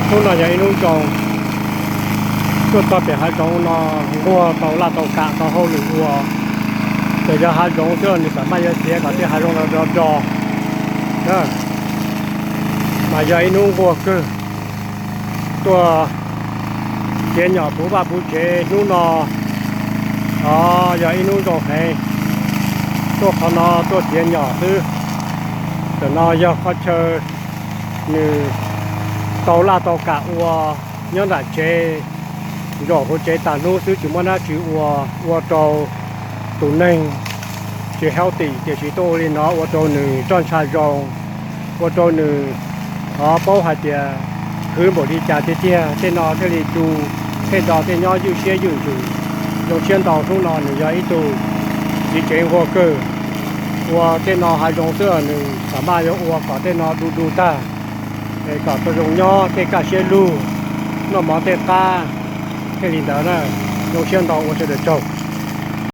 Hnub no yog ib hnub zoo, tuaj txog pem hav zoov no nquag tau laj tau kam tau hauj lwm ua. Txawm yog hav zoov xwb los nws xam maj yuav txiav kom tej hav zoov no do do. Mas yog ib hnub nquag kawg, tuaj txiav nyom puv vaj puv tsev hnub no, o, yog ib hnub zoo heev. Tuaj qhov no tuaj txiav nyom xwb. Tam no yog qhov chaw nws tau laj tau kam ua nyob nram tsev, zaum hauv tsev tas hnub xwb tsis muaj dab tsi ua, ua rau tus neeg tsis healthy, tiam sis tuaj ua li no ua rau nws roj ntsha zoo, ua rau nws, o, paub hais tias khwv npaum li cas tiag tiag. Tej no thiaj li tu, tej nto tej nyob ywj siab ywj ntsws. Zoo siab ntau hnub no nws yog ib tug txiv tsev nquag kawg, ua tej no hav zoov xwb los nws xam maj yuav ua kom tej no du du tag, es kom tau zoo nyob tej kaj siab lug, noj mov tej qab. Thiaj li ntawd na, zoo siab ntau ua sawv daws tsaug.